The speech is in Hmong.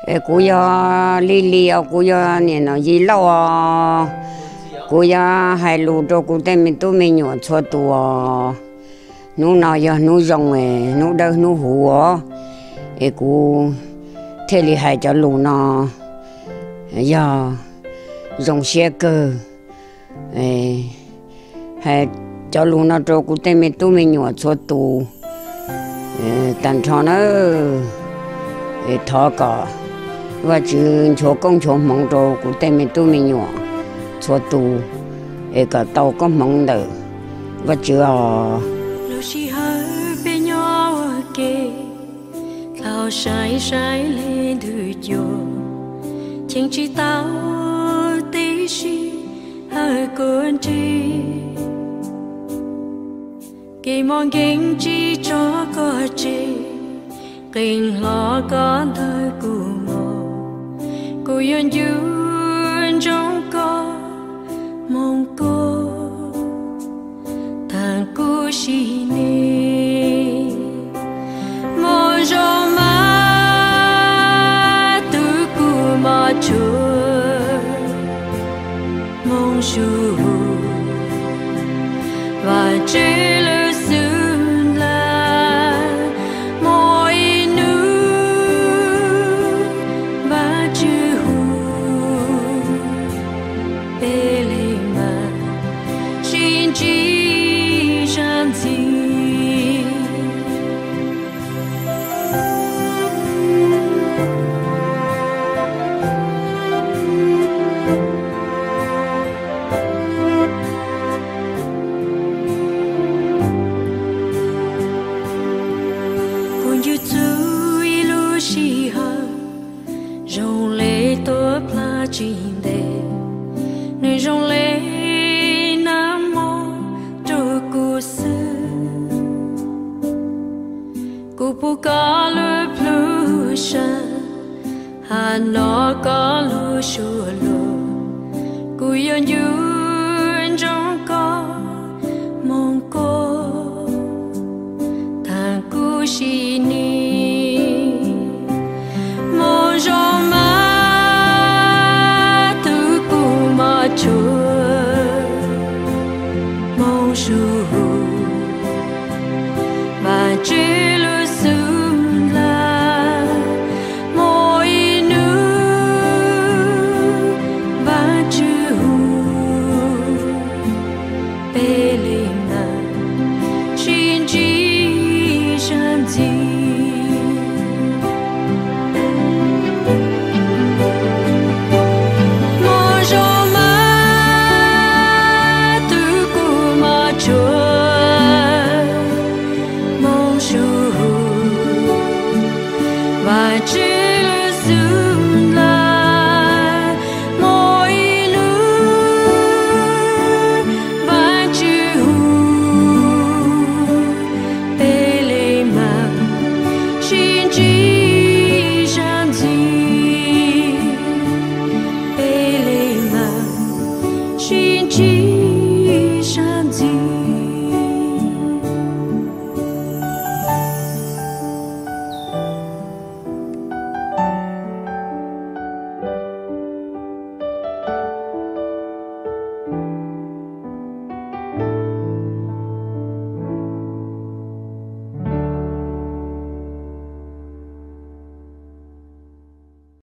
Es kuv yog Lig Lis os, kuv yog niam Nom Yis Lauj os. Kuv yuav hais lus rau kuv tej me tub me nyuam txhua tus os. Hnub no yog hnub zoo, hnub dawb hnub huv os, es kuv thiaj li hais cov lus no, yog zoo siab kawg. Hais cov lus no rau kuv tej me tub me nyuam txhua tus tag nrho nawb. Thov kom Vajtswv nchuav koob nchuav hmoov rau kuv tej me tub me nyuam txhua tus, es kom tau koob hmoov ntawm Vajtswv os. Lub sij hawm peb nyob ua ke, thaum saib saib li ntws cuag, cheem tsis tau tib si hawm kuv nrig. Kev mob nkees tsis tso koj tseg, qee hlo koj ntawm kuv mog. Kuv yuav ncu ntsoov koj moo kub thaam kuv sim neej. Moo zoo mas tus kuv mog tshua, moo su hu Vajtswv lub xub ntiag. Muaj ib hnub Vajtswv hu peb li mas sib ntsib zaj ntxiv. Kuv nco txog ib lub sij hawm zoo li tuaj plab tsis ntev, nws zoo li nag hmo rau kuv xwb. Kuv pum koj lub plhu sab, hab nov koj lub suab lug. Kuv yuav ncu ntsoov koj moo kub thaam kuv sim neej. Moo zoo mas tus kuv mog tshua, moo su hu Vajtswv lub xub ntiag. Muaj ib hnub Vajtswv hu peb li mas sib ntsib zaj ntxiv. Moo zoo mas tus kuv mog tshua, moo su hu Vajtswv lub xub